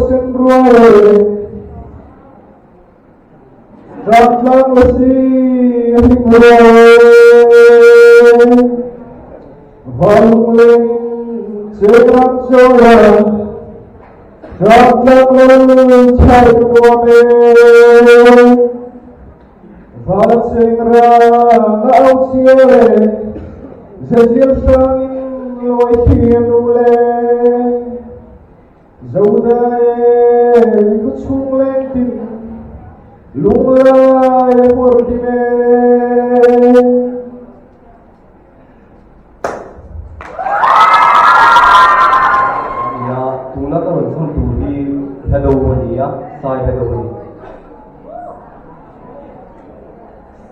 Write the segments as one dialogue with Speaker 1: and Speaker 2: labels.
Speaker 1: sen ruai e. Ṭahtlang lasi a him ruai e. Vanlungleng chengrang chawi a, Ṭahtlang lo chhai ka nuam e. Van chengrang a au chiau e, Zezial hrangin lawi thiam u le. Zodai khuachung lengtin lunglai a hmur dim e.
Speaker 2: Nia, tuna ka rawn chham tur hi hlado a ni a, sai hlado a ni.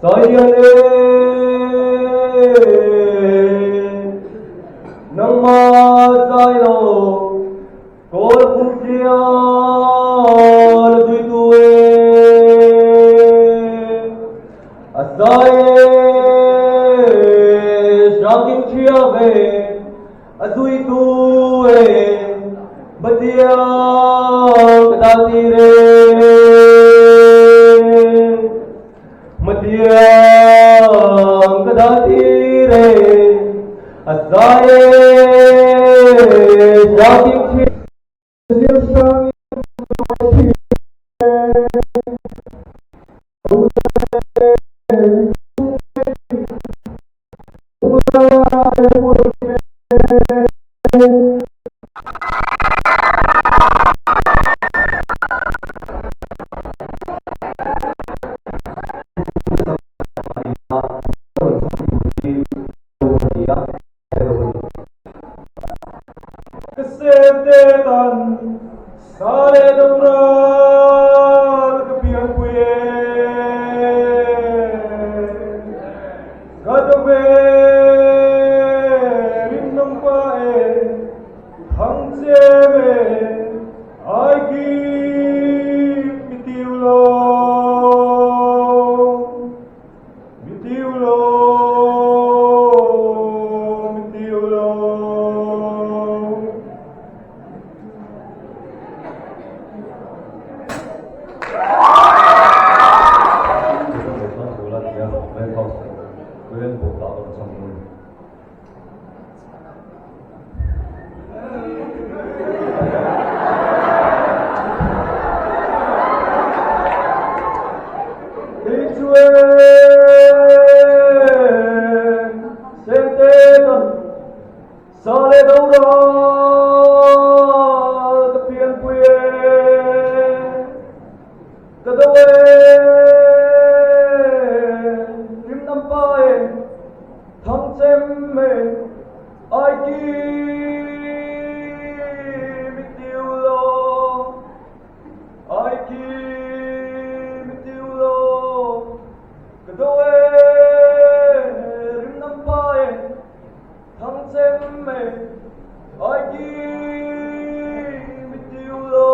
Speaker 2: Sai e, nangmah sai lo, kawl pum tlian a zuitu e. A sai e, hrangin ṭhia ve, a zuitu e, batiang ka dal tir e. Hmatiang ka dah tir e, a zai e, zaukim thin.
Speaker 1: Thil hrang in
Speaker 2: Ka sente tan sa le dam ral ka pianpui e. Ka dawh e rinawm pa e thang chem e ai kim mi tiu lo mi tiu lo mi tiu lo. Sa le do ral ka pianpui e, ka do e, rimnam pa e, thang chem e, ai ki mi tiu lo, ai ki mi tiu lo, ka do e, rimnam pa e, Thang chem e, ai ki mi tiu lo.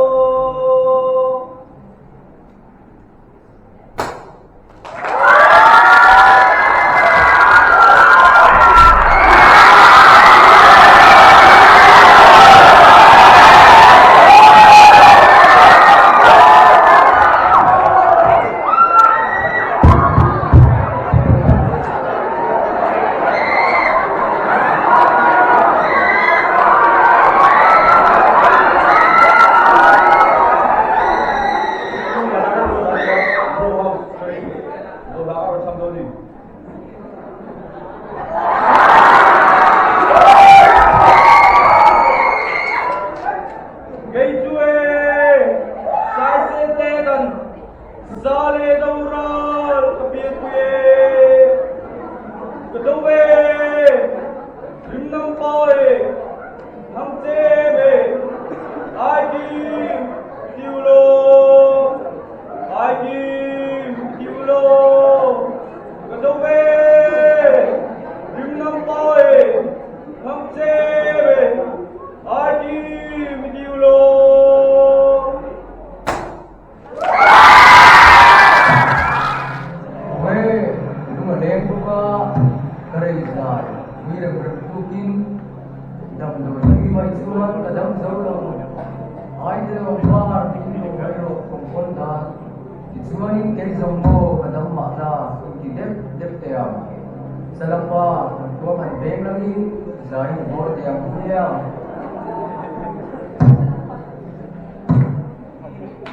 Speaker 2: Kei chu e, saisen te kan Za le do ral ka pianpui e, ka do e, rimnam pa e, thang chem e, ai kim tiu lo, ai kim tiu lo, ka do e, rimnam pa e, thang chem e, ai kim tiu lo.
Speaker 3: Awe, lung a leng bawk a, ka rei zai mi rem rem tukin damdawi mi mai chuan ka dam zo lo. Ai te lawng par min lo mai rawh kawng kawn dan. Tichuanin kei zawng maw ka dam mahna in ti dep dep teh ang. Salapa kan kuang han veng langin zai in bawr teh ang u nia.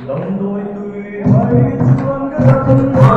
Speaker 2: Damdawi tui mai chuan ka dam lo.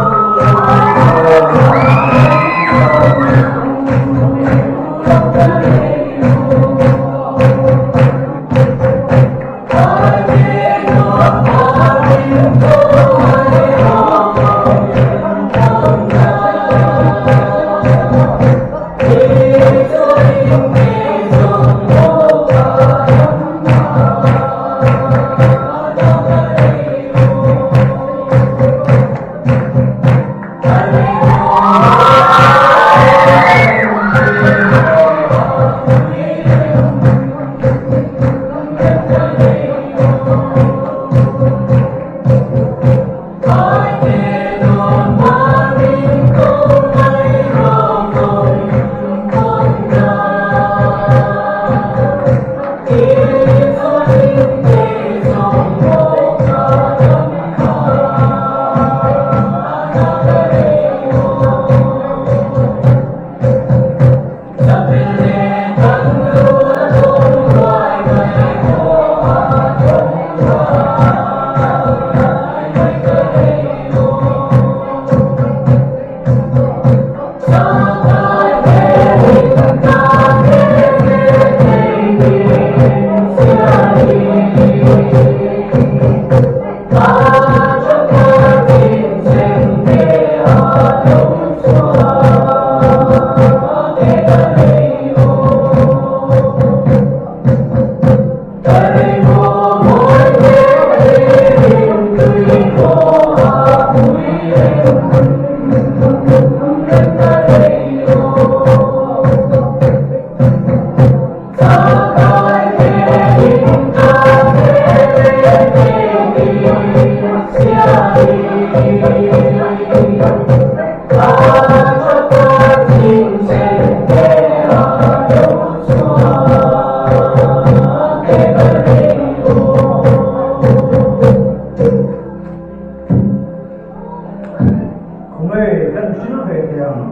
Speaker 1: Khawnge kan hrilh ve thei ang?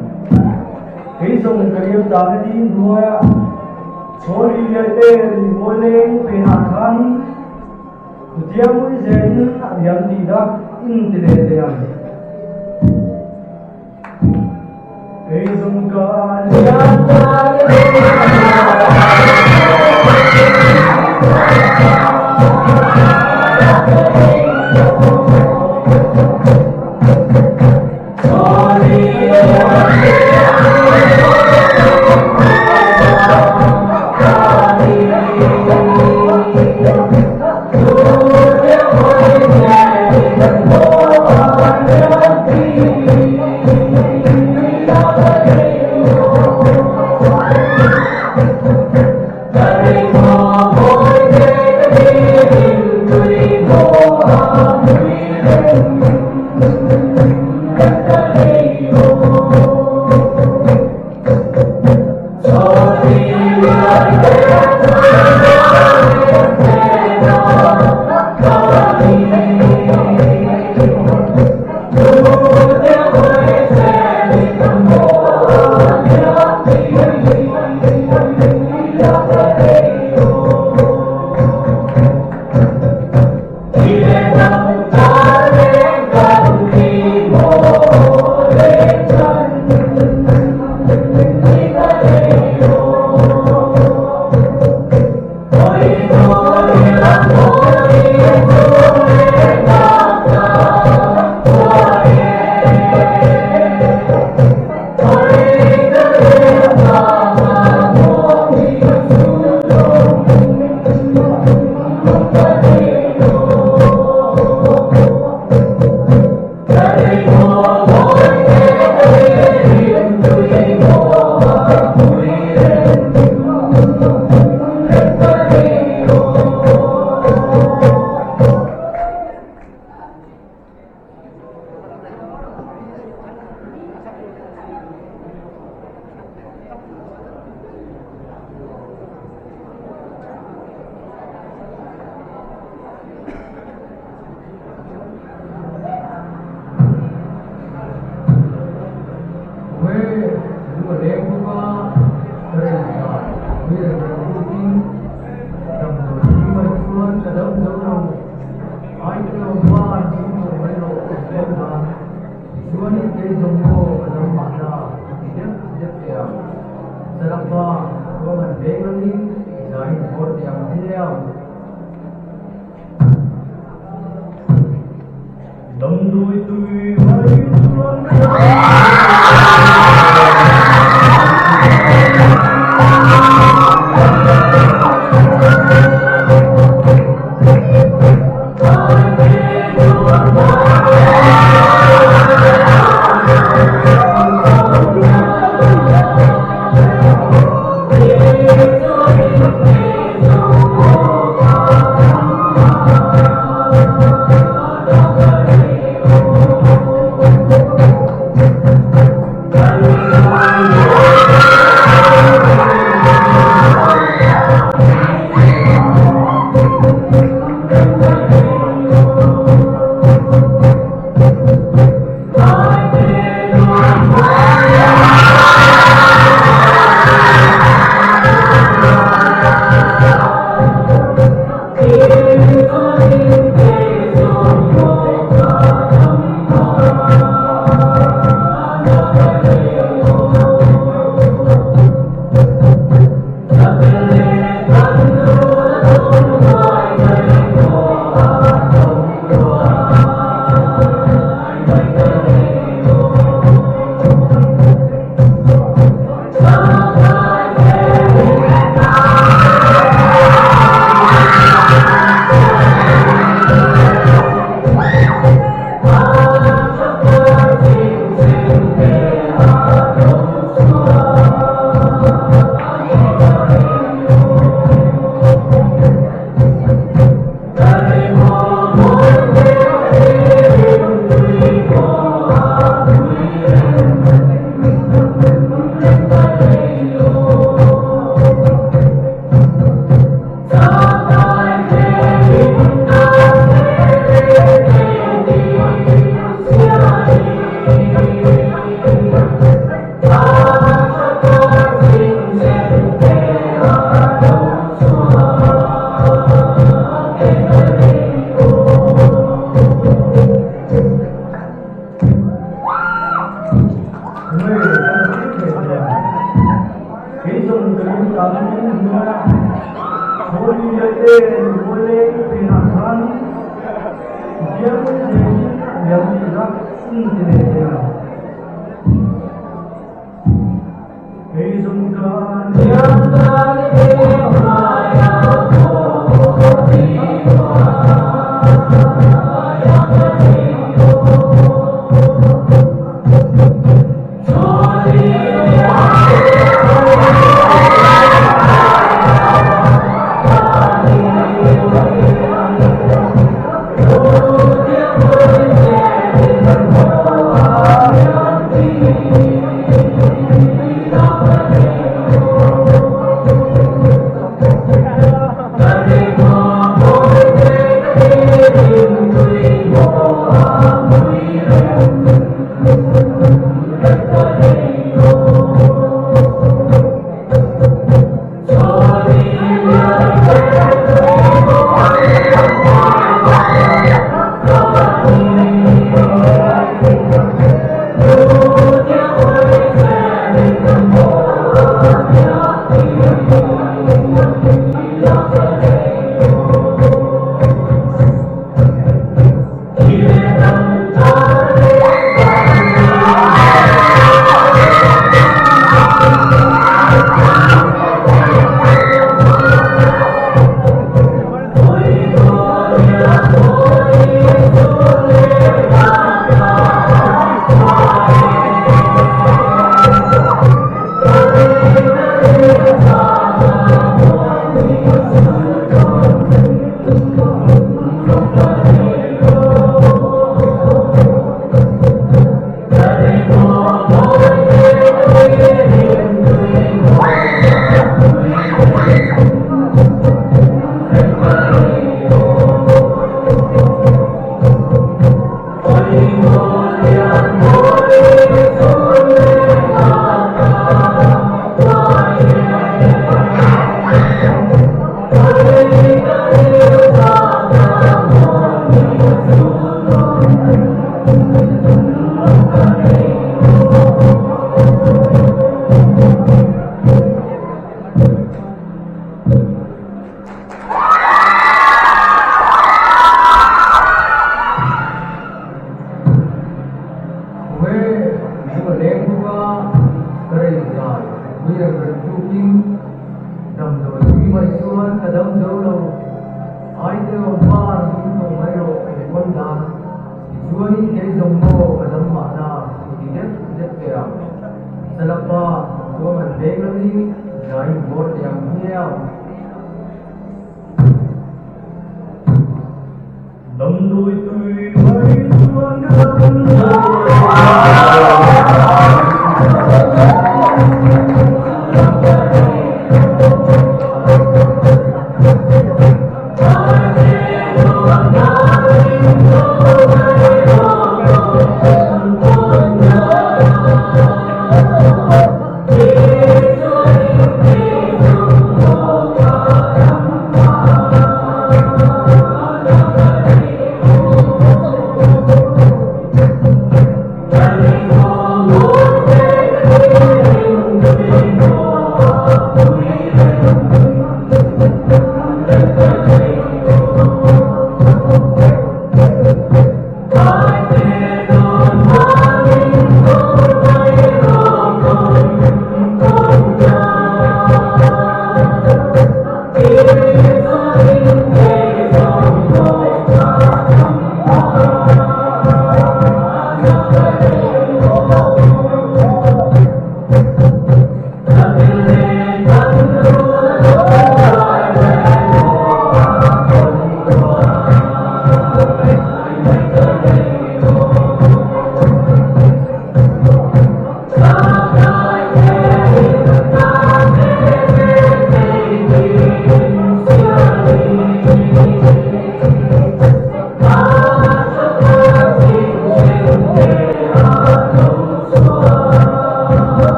Speaker 1: Kei zawng ka liam dan a ni hnuaia chhawri lian te rimawi leng phenah khan Chutiang mui zelin a liam tih dah in ti leh thei ang. Kei zawng ka liam dan a ni
Speaker 3: Tichuanin kei zawng maw ka dam mahna i ti dep dep teh ang. Salapa, kuang han veng langin zai in bawr teh ang hmiang.
Speaker 1: Damdawi tui mai chuan ka dam lo.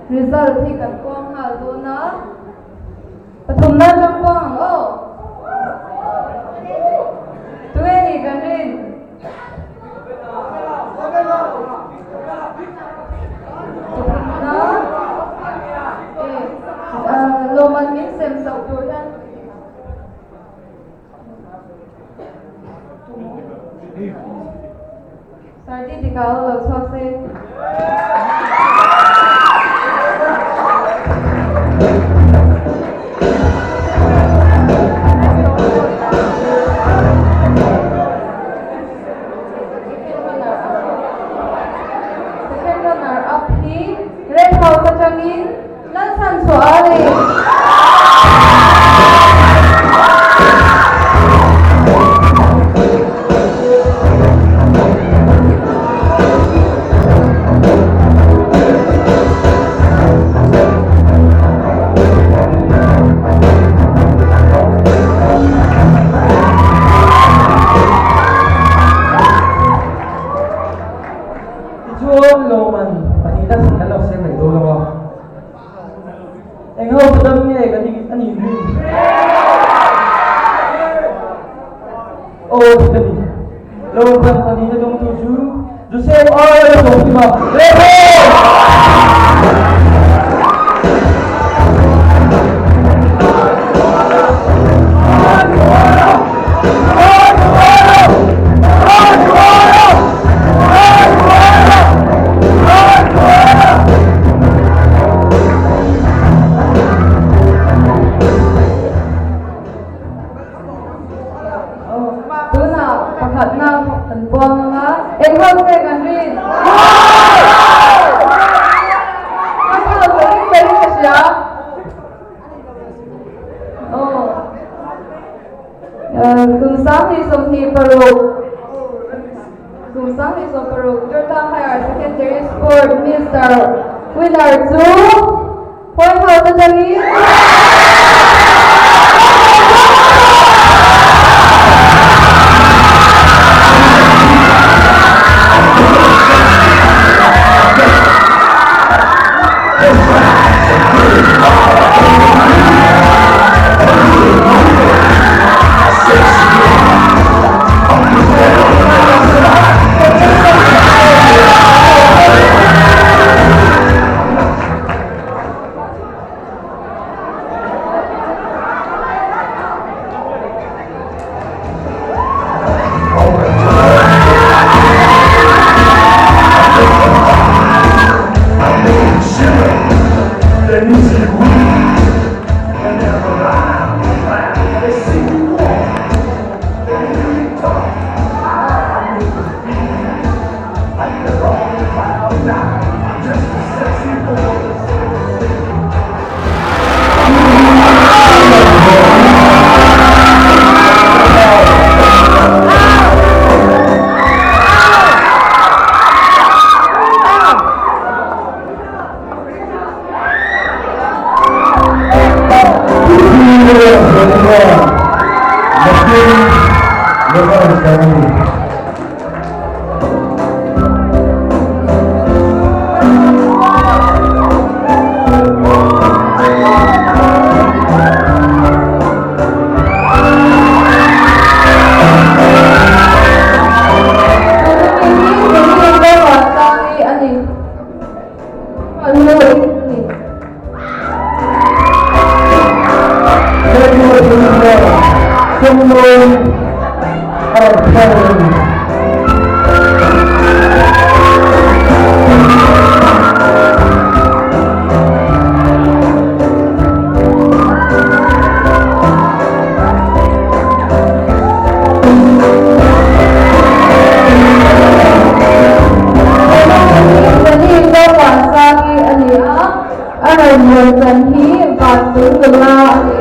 Speaker 4: Result hi kan puang nghal dawn a. Pathumna atang puang ang aw. Tunge ni kan rin? Pathumna eh lawmman min sem chauh tur hian Sardi dika aw lo chhuak se. Second runner up hi Red House atangin Lalchhanchhuah a ni.
Speaker 2: Tichuan lawmman pahnihna kan lo siam mai dawn lo a. Eng ho ka dam nge ka ni a nih rin? Aw ti ka ni. Lo ban pahnihna dawngtu chu Joseph ai a lo sawm a.
Speaker 4: Tunah pakhatna kan puang ang a, eng ho nge kan rin? Kan lo ring berin ka hria. Aw. Kum 2026 Kum 2026 Durtlang Higher Secondary Sport Mister Winner chu Point House atangin A rawn rawn chan hi van chung nula a ni.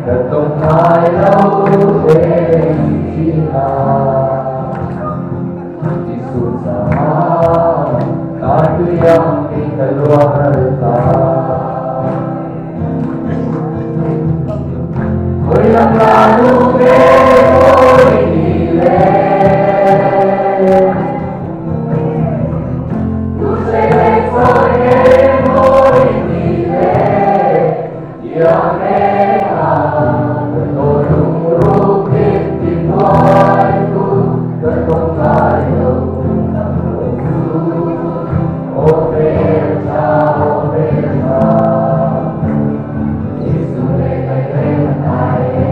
Speaker 5: Ka tawng ngai lo che thihna Jisu chang ta tui ang in ka luang ral ta. Khawi lam la nu nge mawi ni le? Tu sei leh sawi nge mawi ni le? Iang enga ka taw lungruk in ti hnuai tu ka tawng ngai lo nang lo chu. Aw hmeltha, aw hmeltha, Jesu leh ka reng a hnai e.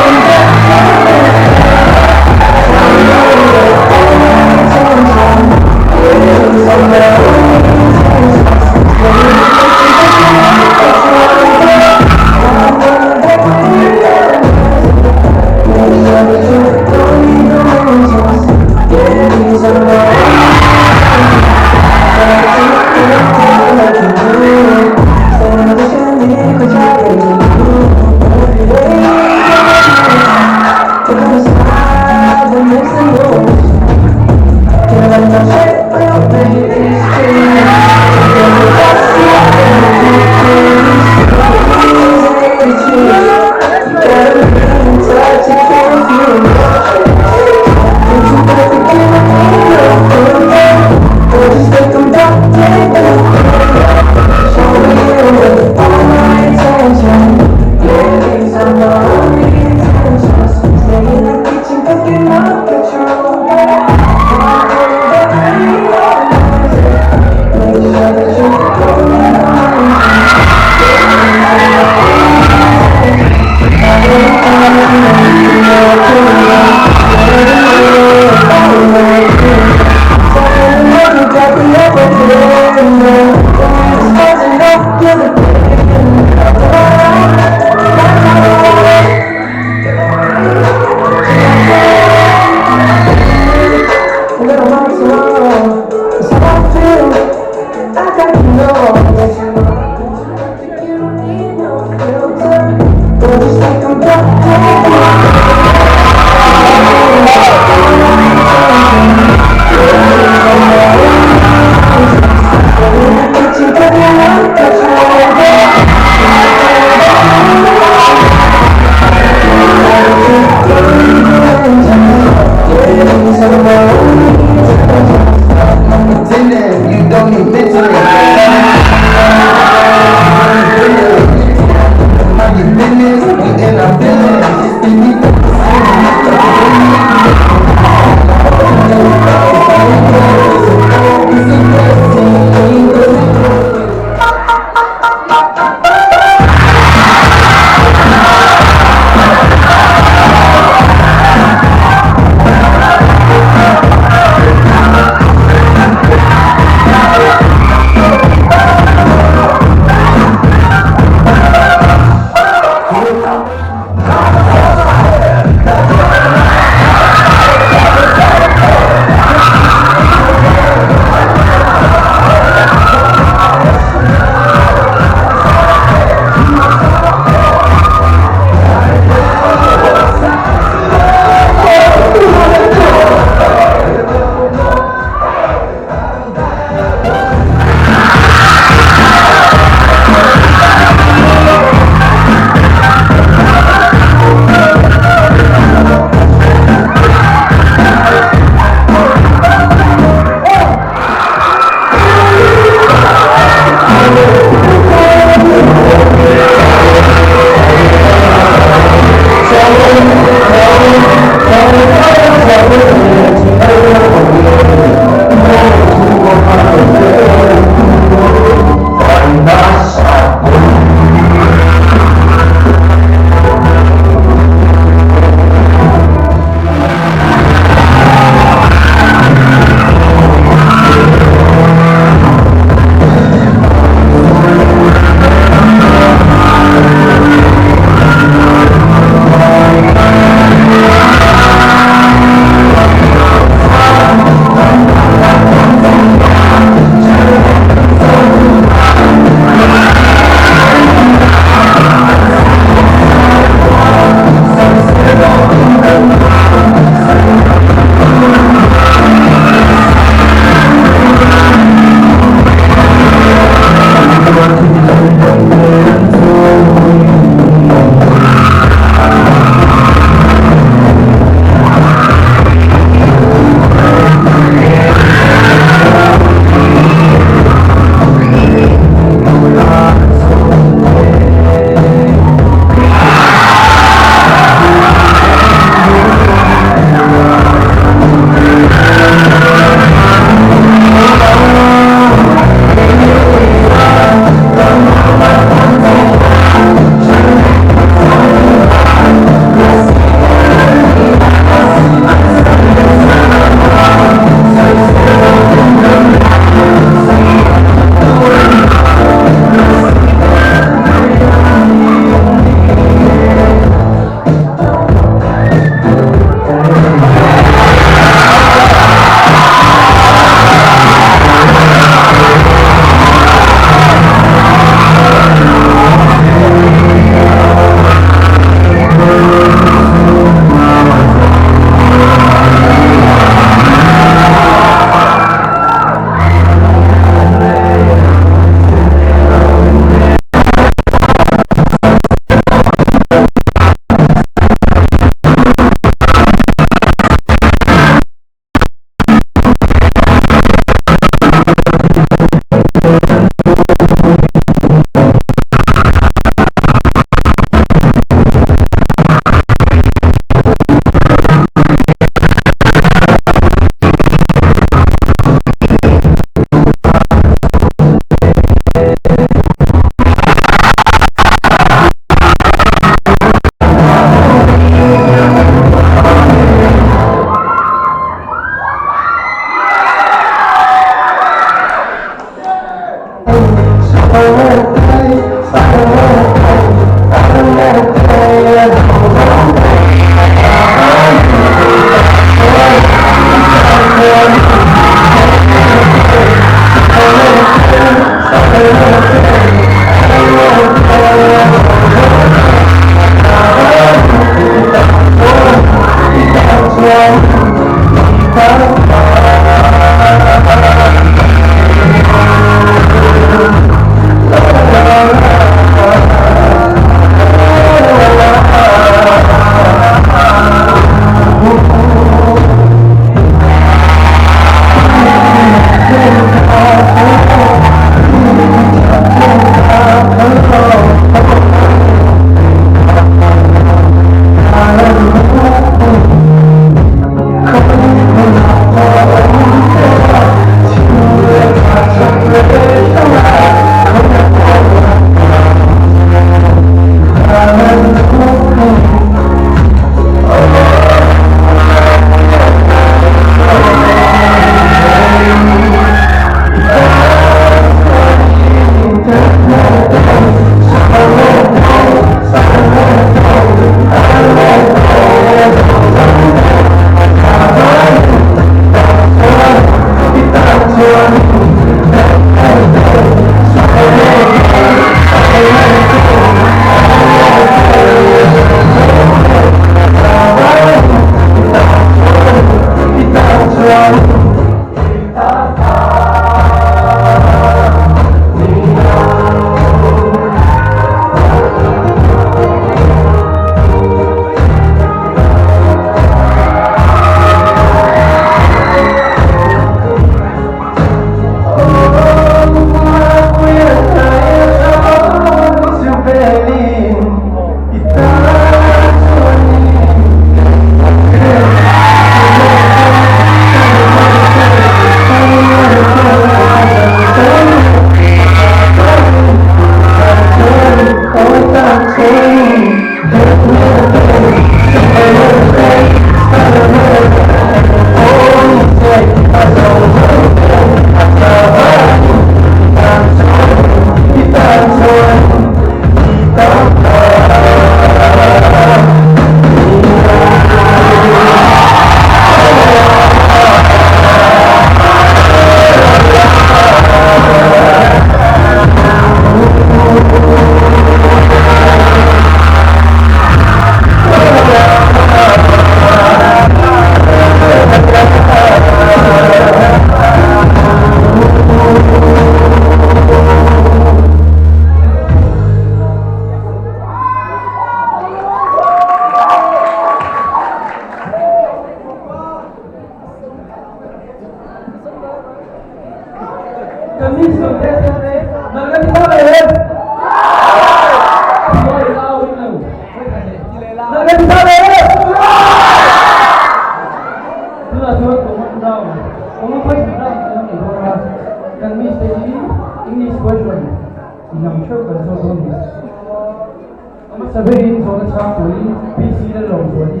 Speaker 1: pahnih theuh kan zawt dawn ni. A hmasa berin zawhna chhang turin PC Lalawmzuali.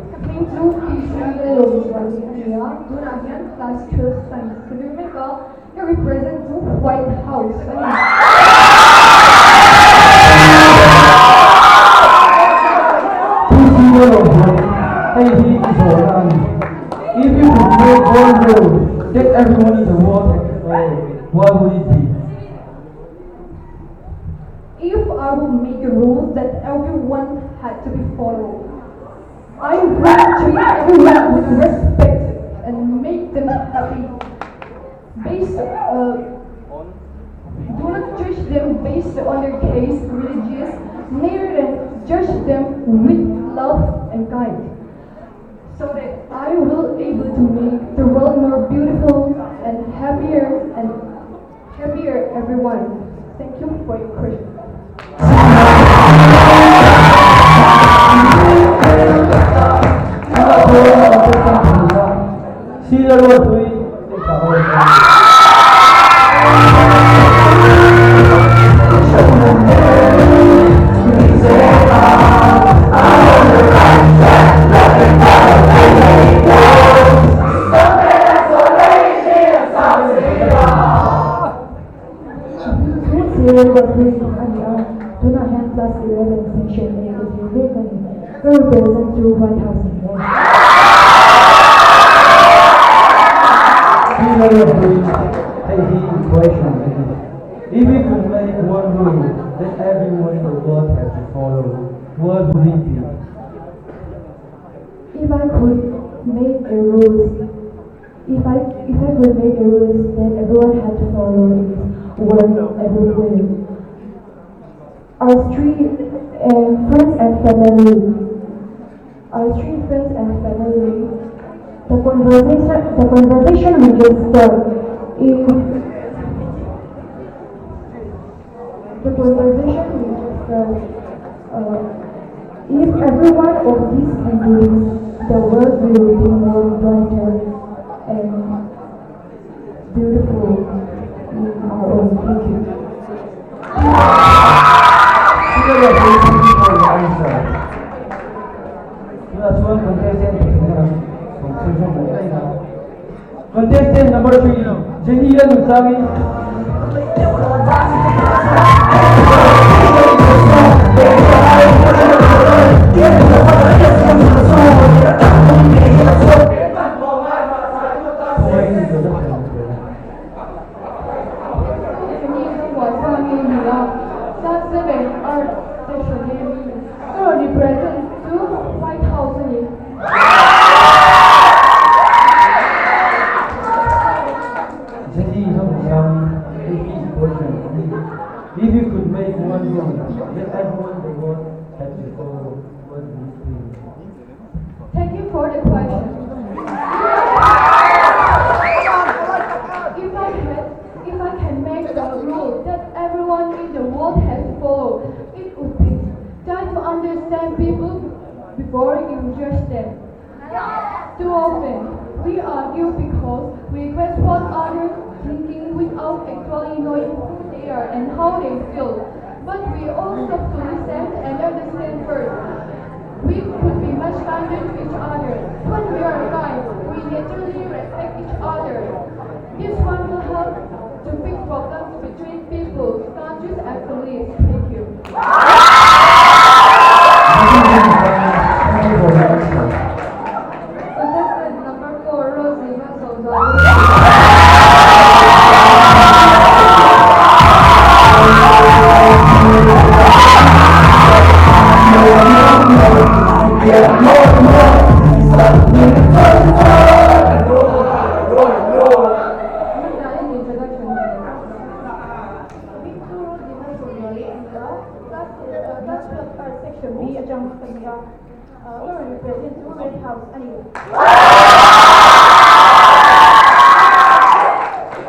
Speaker 4: Ka hming chu PC Lalawmzuali a ni a, tunah hian class 12 science ka zir mek a, ka represent chu White House a ni.
Speaker 1: PC Lalawmzuali, hei hi i zawhna a ni. If you could make one rule that everyone in the world had to follow, what would it be?
Speaker 4: If I would make a rule that everyone had to be followed, I would treat everyone with respect and make them happy. Based, do not judge them based on their caste, religious, neither then judge them with love and kind, so that I will able to make the world more beautiful and happier everyone. Thank you for your question.
Speaker 6: Tunah hian class 11 section A ka zir mek a ni. Ka represent chu White House a ni e.
Speaker 1: Hei hi question a ni. If you could make one rule that everyone in the world had to follow, what would it be?
Speaker 6: If I could make a rules, if I could make a rules that everyone had to follow is work everywhere. Our three friends and family, our three friends and family, the conversation we just start is the conversation we just start. If every one of these can do this, the world will be more brighter and beautiful in our own future.
Speaker 1: Thank you for your answer. Contestant Contestant number 3, Jenny Lusami.
Speaker 4: Represent to White House ni.
Speaker 1: If you could make one rule that everyone in the world had to follow, what would it be?
Speaker 4: Thank you for the question. If I can make a rule that everyone in the world has to follow, it would be try to understand people before you judge them. Too often, we argue because we question what others thinking without actually knowing who they are and how they feel. But we all stop to listen and understand first. We could be much kinder to each other. When we are kind, we naturally respect each other. This one will help to fix problems between people, countries, and families. Thank you.
Speaker 1: Thank you for the answer.
Speaker 4: Contestant number 4, Rosie Masozo.
Speaker 7: a, ka rawn represent chu Red House a ni.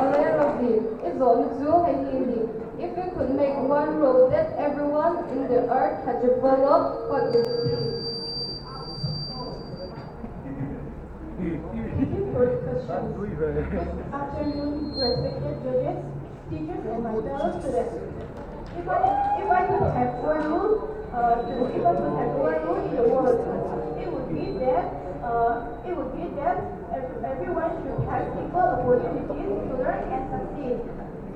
Speaker 4: Awle Rosie, i zawhna chu hei hi a ni, If you could make one rule that everyone in the earth had to follow, what would it be?
Speaker 7: Thank you for the question. Good afternoon, respected judges, teachers and my fellow students. If I, if I could have one rule, if I could have one rule in the world, it would be that it would be that everyone should have equal opportunities to learn and succeed,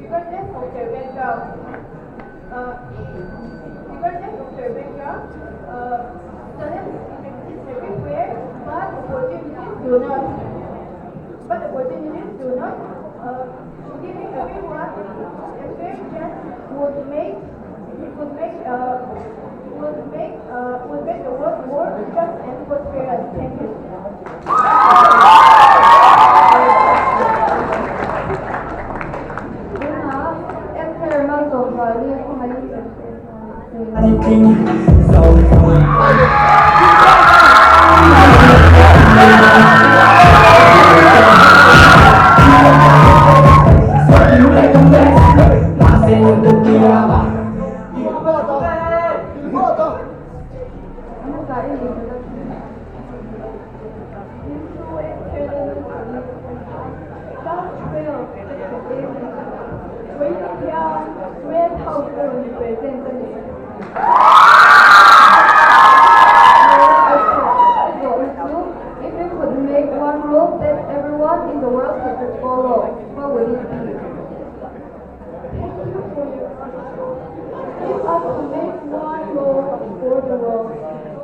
Speaker 7: regardless of their background. Regardless of their background, talent exists everywhere, but opportunities do not. But opportunities do not. Giving everyone a fair chance would make would make would make would make the world more just and prosperous. Thank you.
Speaker 4: If you could make one rule that everyone in the world had to follow, what would it be?
Speaker 7: Thank you for your question. If I could make one rule for the world,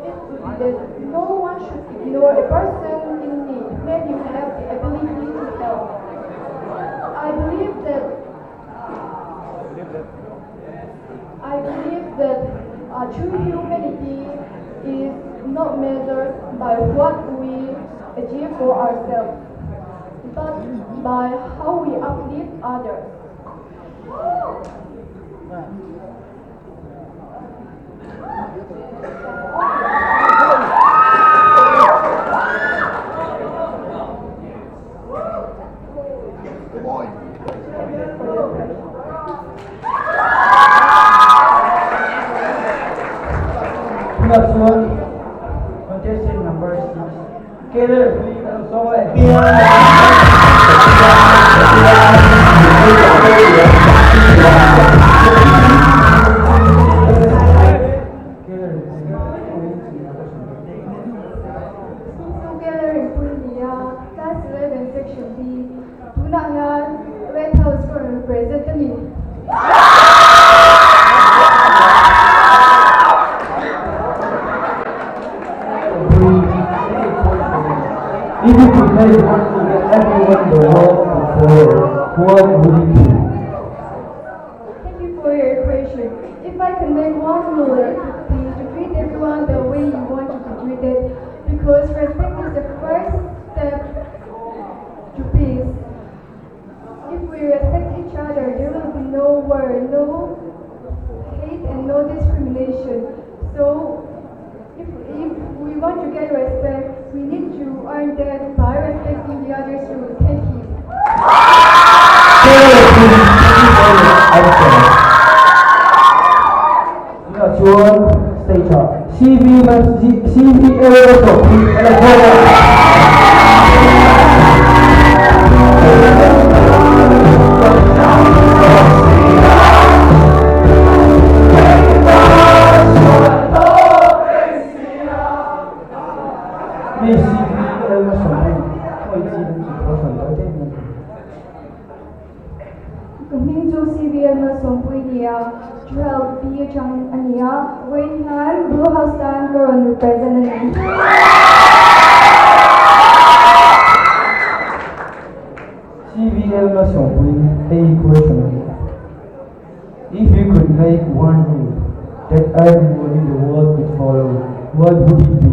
Speaker 7: it would be that no one should ignore a person in need when you have the ability to help. I believe that I believe that true humanity is not measured by what we achieve for ourselves, but by how we uplift others.
Speaker 1: Tunah chuan contestant number 6 Keller Pui a lo sawm e. Keller Pui
Speaker 4: Chu Keller Pui nia class 11 section B tunah hian Red House ka rawn represent a ni.
Speaker 1: If you could make one rule that everyone in the world could follow, what would it be?
Speaker 4: Thank you for your question. If I could make one rule, it would be to treat everyone the way you want to be treated, because respect is the first step to peace. If we respect each other, there will be no war, no hate, and no discrimination. So, if we want to get respect, we need to earn that by respecting the others too. Thank you.
Speaker 1: Keller Pui, thank you for your answer. Tunah chuan stage ah CV CVL Sawmpui a lo sawm a. Hei CVL a sawmpui khawi chi an tih pawh sawi dawi daih mai.
Speaker 4: Ka hming chu CVL Malsawmpui nia 12 B atang a ni a, vawiin hian Blue House tan ka rawn represent a ni.
Speaker 1: CVL Malsawmpui hei question a ni. If you could make one rule that everyone in the world could follow, what would it be?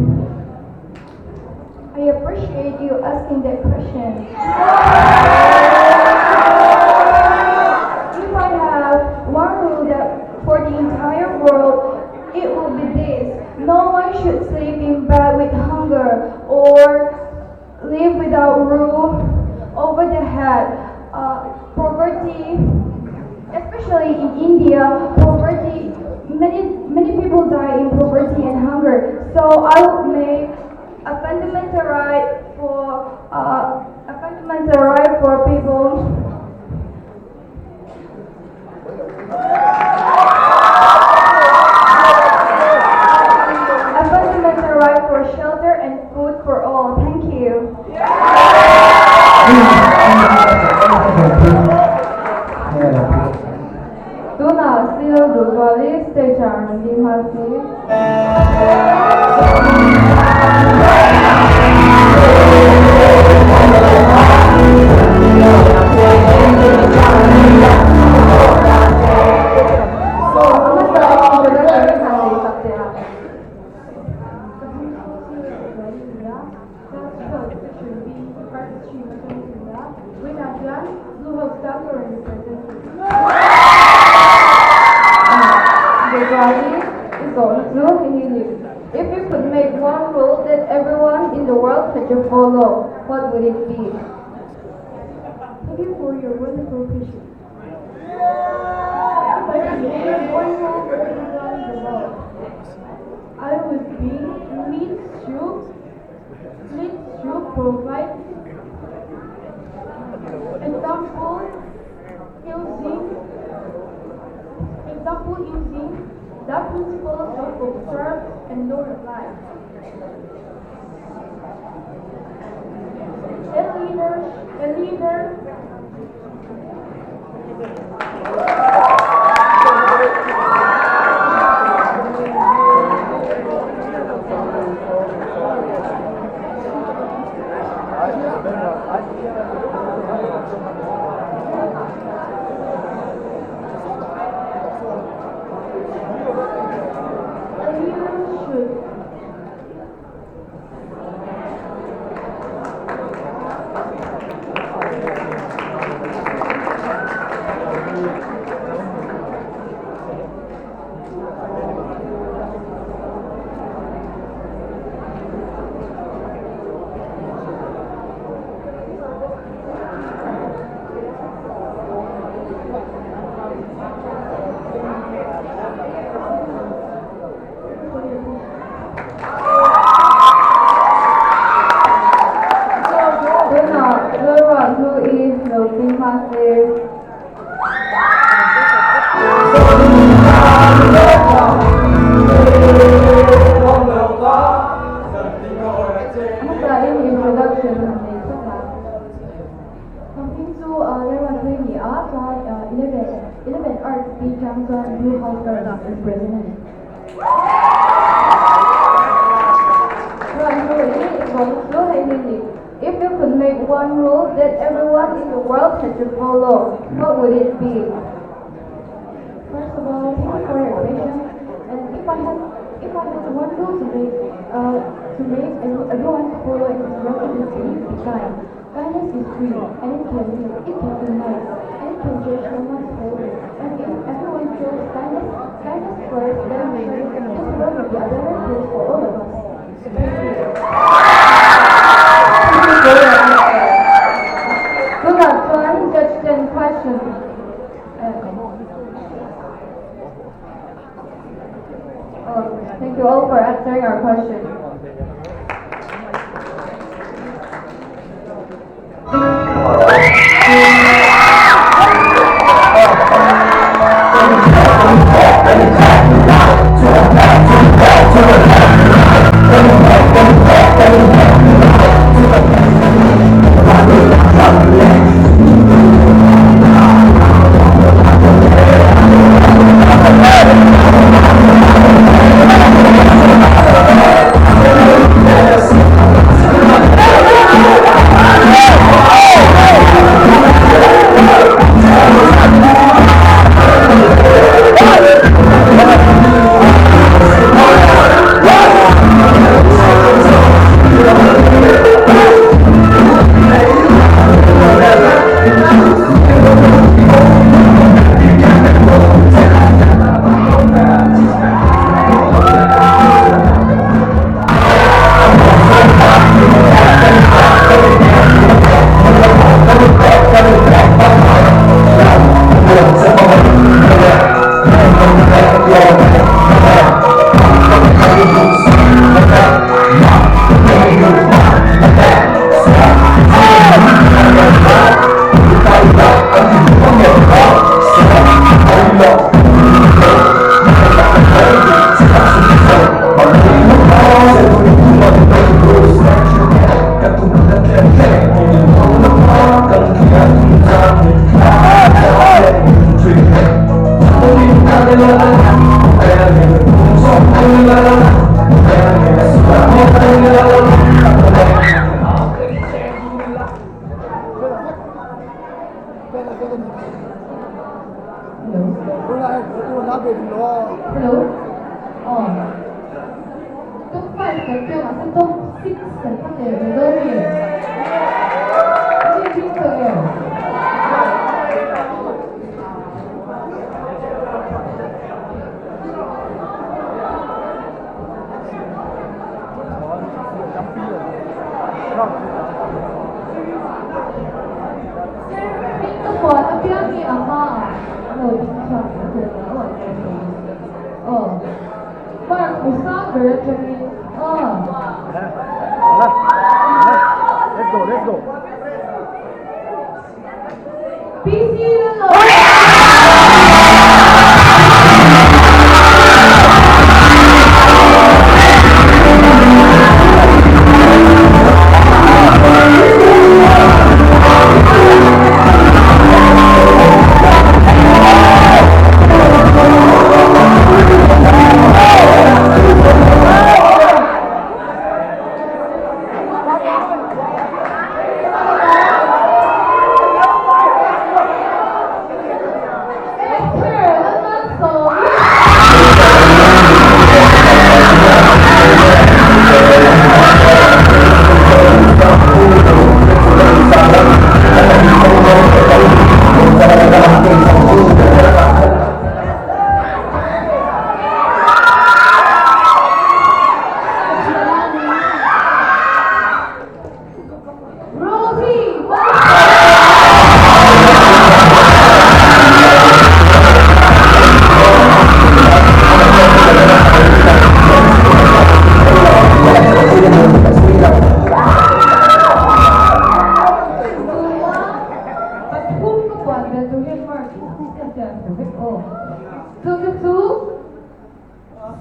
Speaker 4: I appreciate you asking that question. If I have one rule that for the entire world, it would be this. No one should sleep
Speaker 6: would make a fundamental right for a fundamental right for people. A fundamental right for shelter and food for all. Thank you.
Speaker 4: Tuna silo duhzuali stage ah rawn ding nghal si. Aw, a hmasa in introduction han nei sak teh a.
Speaker 7: Ka hming chu Silo Duhzuali a ni a, Class 12 Section B Art Stream atangin ka ni a, vawiinah hian Blue House tan ka rawn represent thei.
Speaker 4: Duhzuali i zawhna chu hei hi a ni, If you could make one rule that everyone in the world had to follow, what would it be?
Speaker 7: Thank you for your wonderful question. If I could make one rule for everyone in the world, I would be lead to lead to provide example using example using the principles of observe and no reply. A leader, a leader A leader should
Speaker 4: Tunah Lalruah hnu i lo ding hma se. Hmasa in introduction a nei tlat a.
Speaker 6: Ka hming chu Lalruah hlui ni a, chuan 11 Arts B chang chuan Blue House Garden represent.
Speaker 4: If you could make one rule that everyone in the world had to follow, what would it be?
Speaker 6: First of all, thank you for your question. And if I had if I had one rule to make to make everyone follow in this world, it would be be kind. Kindness is free, and it can be it can be nice, and it can change someone's whole day. And if everyone shows kindness kindness first, then I'm sure this world will be a better place for all of us. Thank you.
Speaker 4: Thank you for your answer. Tunah chuan judge ten question. Oh, thank you all for answering our question. Hello? Oh. Top 5 kan piang ah sa top 6 kan thang leh ve dawn mi? Kan inring tawh em? Hming ka puan apiang hi a hmaah a lo ding chhuak ang tur a aw an ti thei. Aw. Mark hmu sang ber atangin aw.
Speaker 1: Let's go, let's go.
Speaker 4: PC Lalo. Esther Lalmalsawmi. Rosie Pathum ka puan vel tur hian mark ka siam tur vek aw. Chu chu chu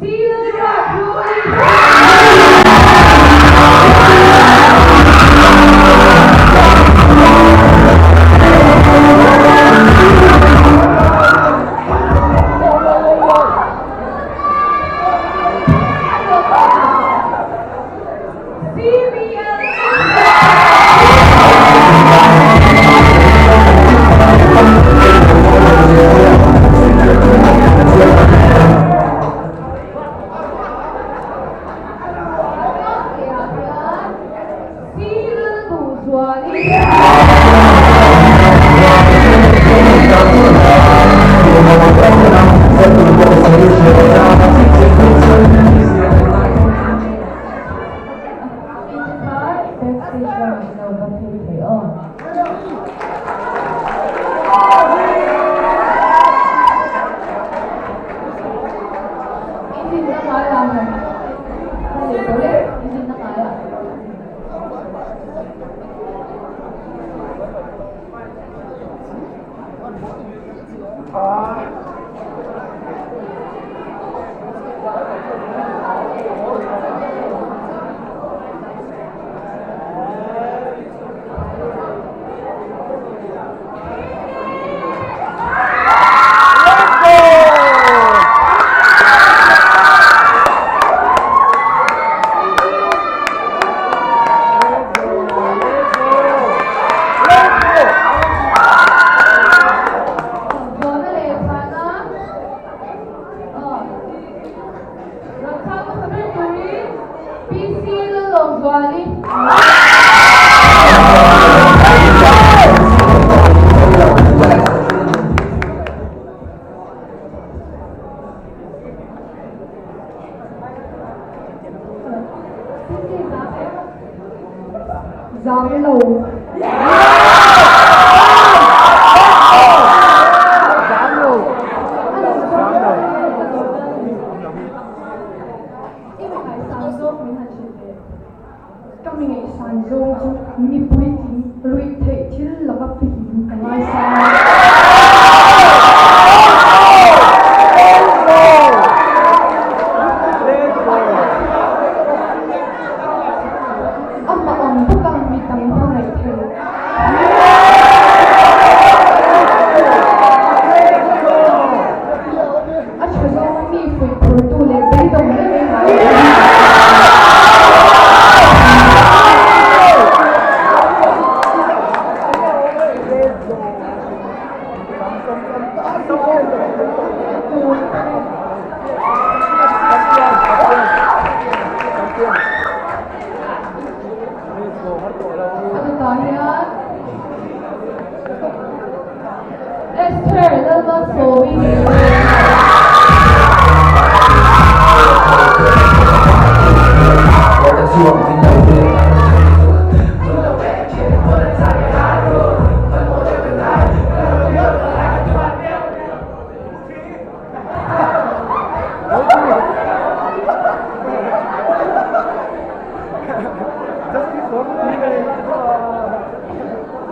Speaker 4: Silva Cruz. Zawhna leh chhana rawn chhang hmasa ber turin PC Lalawmzuali.
Speaker 6: Zam lo. Ka mi ngaihsan zawng chu mi puitling ruih theih thil laka fihlim ka ngaisang a. Amah ang bawk ang mi tam hmangaih thei. A tha zawnga mi fuih phurtu leh beidawng reng reng ngai lo.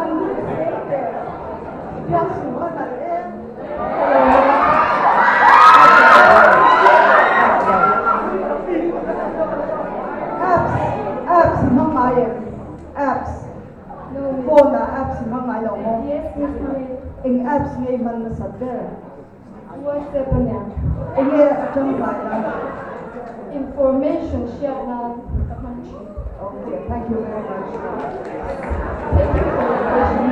Speaker 7: An nui sei teh. Biaksuh a nalh em? Apps, apps i hmang ngai em? Apps. Phone ah apps i hmang ngai lo maw? Eng apps nge i hman nasat ber?
Speaker 4: WhatsApp a nia.
Speaker 7: Enge a tangkai na?
Speaker 4: Information hriat nan ka hman thin.
Speaker 7: Okay, thank you very much.
Speaker 4: Thank you for the question.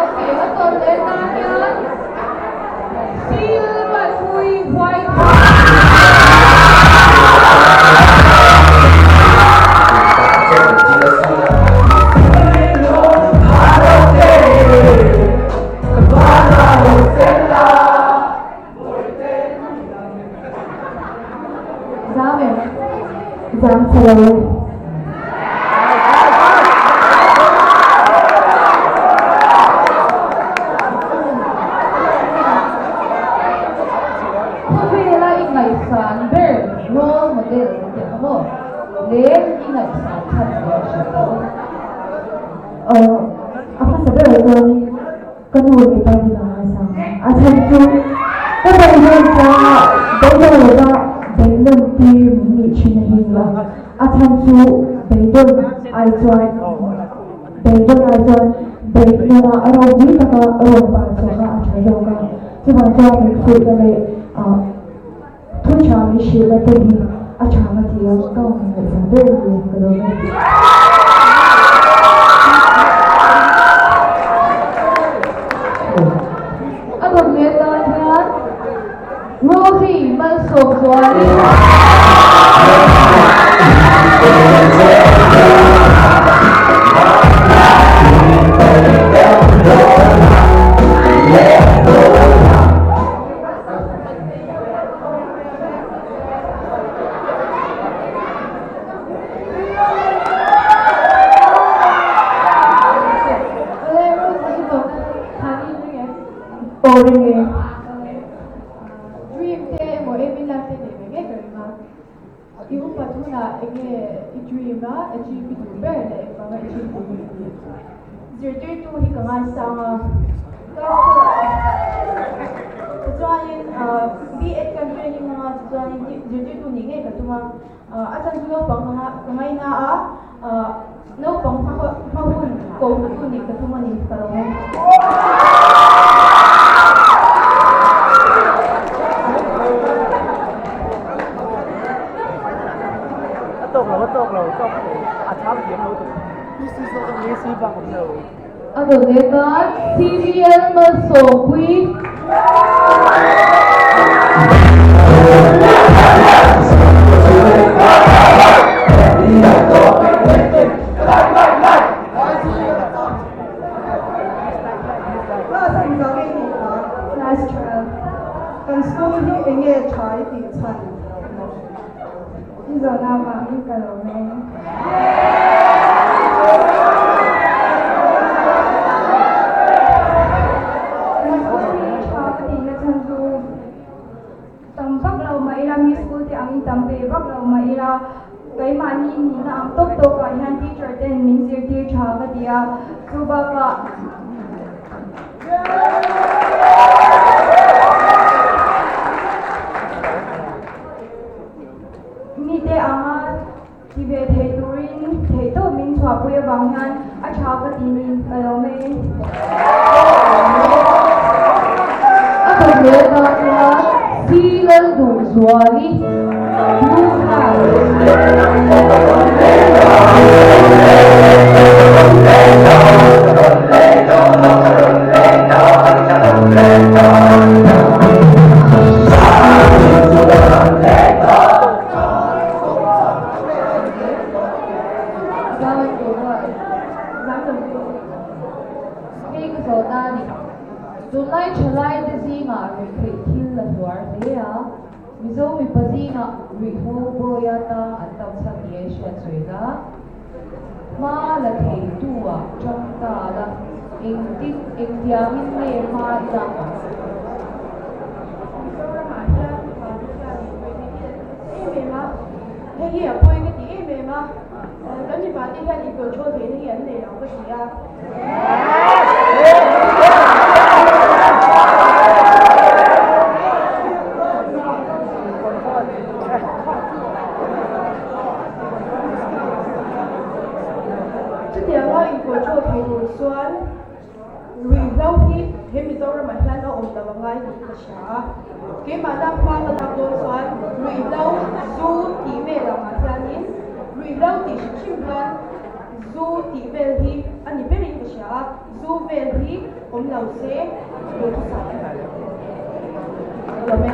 Speaker 8: Okay, a tawn leh nan hian silver hlui white house.
Speaker 6: Zam em? Zam sa lo e.
Speaker 8: Khawvela i ngaihsan ber role model kan tih ang maw? Lem i ngaihsan chhan zel hriat lo.
Speaker 6: Aw, a hmasa berah chuanin ka nu leh pa hi ka ngaisang a, a chhan chu ka beidawn changa beidawn lova beidawn tir min nih thin a hi nia, a chhan chu beidawn ai chuan beidawn ai chuan beihnawna ropui taka rawn par chhuah kha a tha zawk a, chuvang chuan min fuihna leh ah Thu tha min hrilhna te hi a tha ka ti a, ka ngaihsan ber ni ka lo en.
Speaker 8: A dawt leh tan hian Rosie Malsawmzuali. Dream te emaw aim in life te nei ve ngei ka ring a, i upat hunah enge i dream a achieve i duh ber leh engvanga achieve duh i tih.
Speaker 7: Zirtirtu hi ka ngaisang a, tichuanin B.Ed kan training hmang a, tichuanin zirtirtu nih ngei ka tum a, a chan chu naupang ka ngaina a, naupang hma hun ko tu nih ka tum a ni ka lo ngai.
Speaker 1: A tawk lo, a tawk lo, tawk lo, a chhang thiam lo tuk.
Speaker 8: A dawt leh tan CVL Malsawmpui.
Speaker 7: Class engzah nge nih kha?
Speaker 6: Class 12.
Speaker 7: Kan school hi enge tha i tih chhan?
Speaker 6: I zawhna avangin ka lo meng.
Speaker 4: Kan school hi tha ka tihna chhan chu tam vak lo mah ila, mi school te angin tam ve vak lo mah ila, keimahni nihna ang tawp tawpah hian teacher ten min zirtir tha ka ti a, chu bakah Mite anga ti ve thei turin theihtawp min chhuahpui avang hian a tha ka ti ni ka lo mai.
Speaker 8: A dawt leh ta chuan Si Lalduhzuali Blue House. Tunlai thalaite zingah ruihtheih thil a hluar hle a, Mizo mipa zingah ruihhlo bawia tang an tam chhan ni a hriat sawi la. Hma la theitu ah tang ta la, engtin engtiangin nge hma i lak ang?
Speaker 7: Mizoramah hian mipa te hianin. em em a, hei hi a pawi ka ti em em a, kan mipa te hian in control theihna hi an nei lo ka hria. Chutianga in control thei tur chuan Ruihhlo hi he Mizoramah hian a awm lo a ngai tih ka hria a, keimahna hma ka lak dawn chuan ruihhlo zu tih vel angah hianin ruihhlo tih hrim hrim hian zu tih vel hi a ni berin ka hria a, zu vel hi awm lo se duhthusam a ni. Ka lawm e.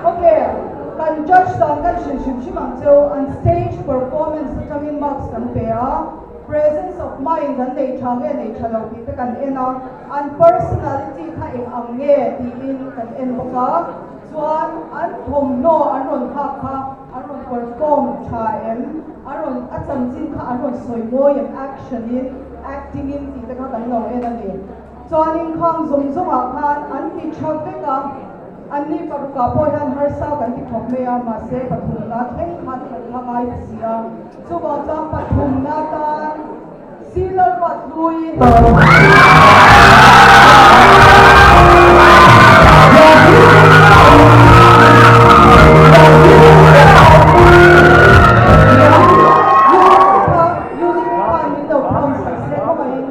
Speaker 9: Okay, kan judge dan kan hrilh hrim hrim ang cheu, an stage performance atangin marks kan pe a, presence of mind an nei tha nge nei tha lo tih te kan en a, an personality kha eng ang nge tiin kan en bawk a, chuan an thawmhnaw an rawn hak kha an rawn perform tha em, an rawn a chanchin kha an rawn sawi mawi em action in, acting in tih te kha kan lo en a ni. Chuanin khang zawng zawngah khan an ti tha vek a, anni parukah pawh hian harsa kan ti khawp mai a, mahse pathumna thleng khan kan la ngai ta si a, chuvang chuan pathumna tan Silar Ruathlui. Music khan min lo promise tak se khawngaihin.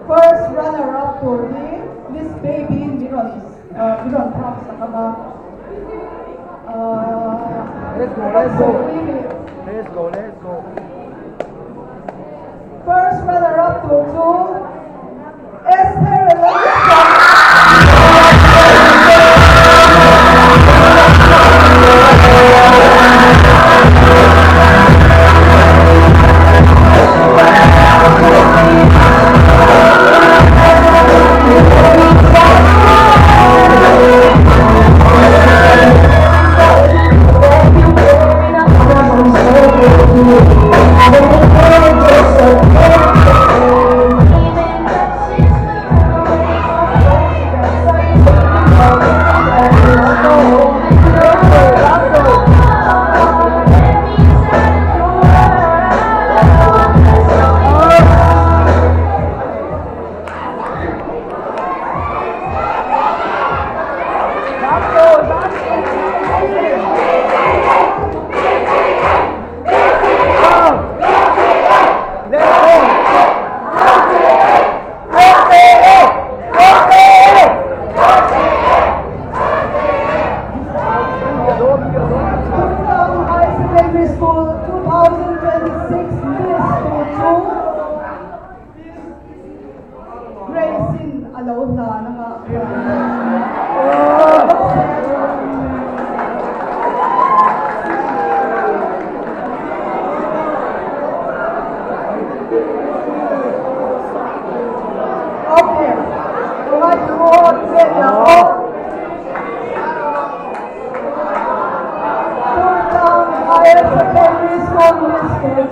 Speaker 9: First runner up tur hi Miss Baby min rawn min rawn thlak sak ang a.
Speaker 1: Let's go, let's go. Let's go, let's go.
Speaker 9: First runner up tur chu Esther Lalisa.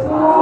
Speaker 9: chu.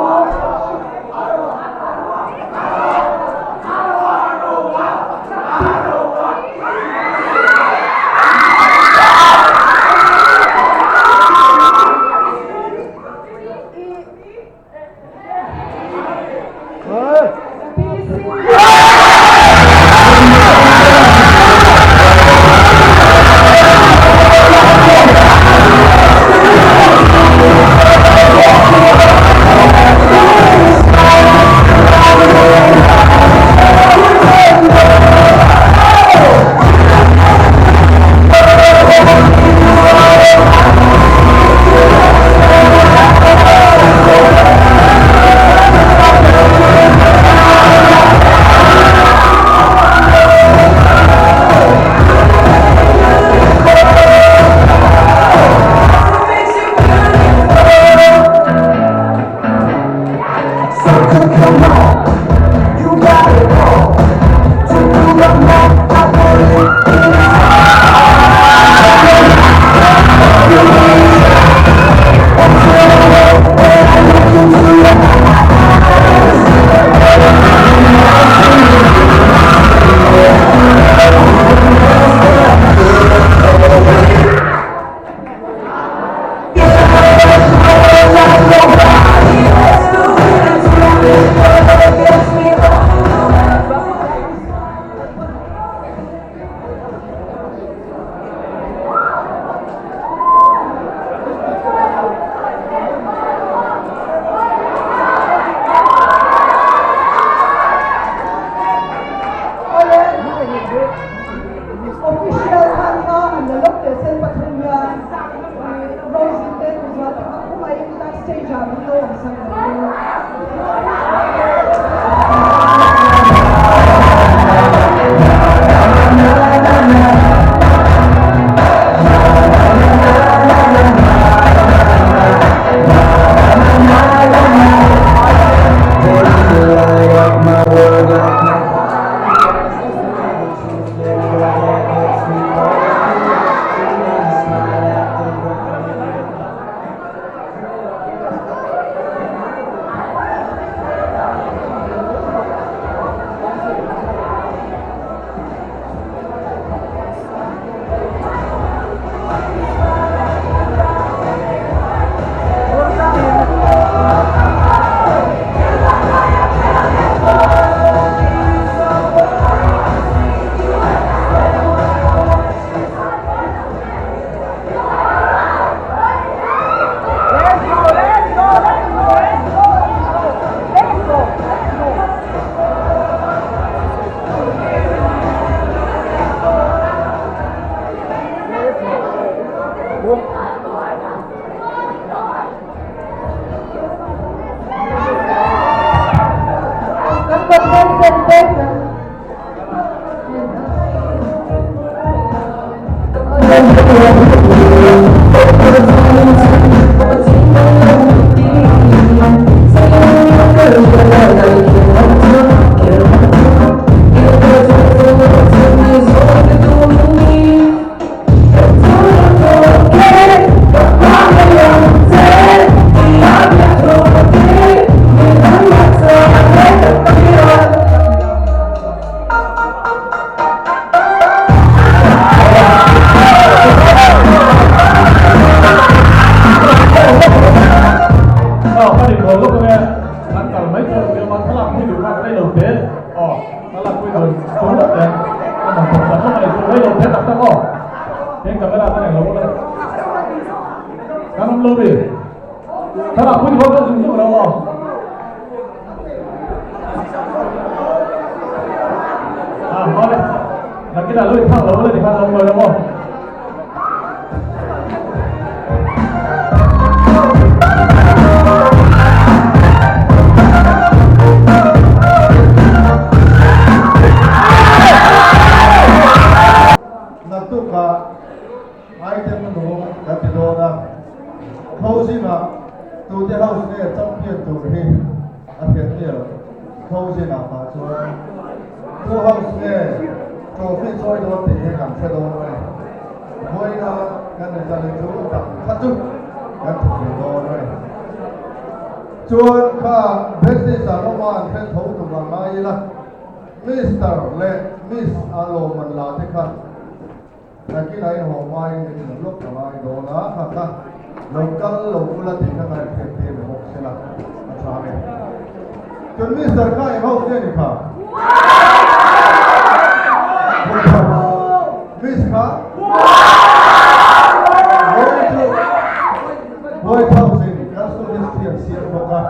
Speaker 9: Official khan kha han la lawk teh sen pathum hian Rosie te Tuzal te kha khawngaihin backstage ah min lo awm sak lo u. Kan contestant te kan
Speaker 10: Chuan kha Business ah rawma an hre tho tum ang ngai ila, Mister leh Miss a lawmman la te kha nakin a inhaw hmain min hmuh lawk a ngai dawn a, kha kha lo kal lo ula tih kha kan hriat tir ni bawk sela a tha ang e. Chuan Mister kha eng house nge ni kha? White House. Miss kha? Mawi chu White House in kan school history an siam bawk a.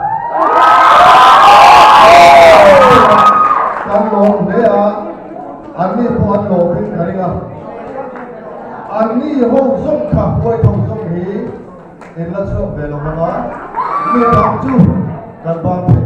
Speaker 10: Kan lawm hle a, anni pawh an lawmin ka ring a. Anni ho zawng kha White House zawng hi in la chhuak ve lo vang a, mi dang chu kan ban thei.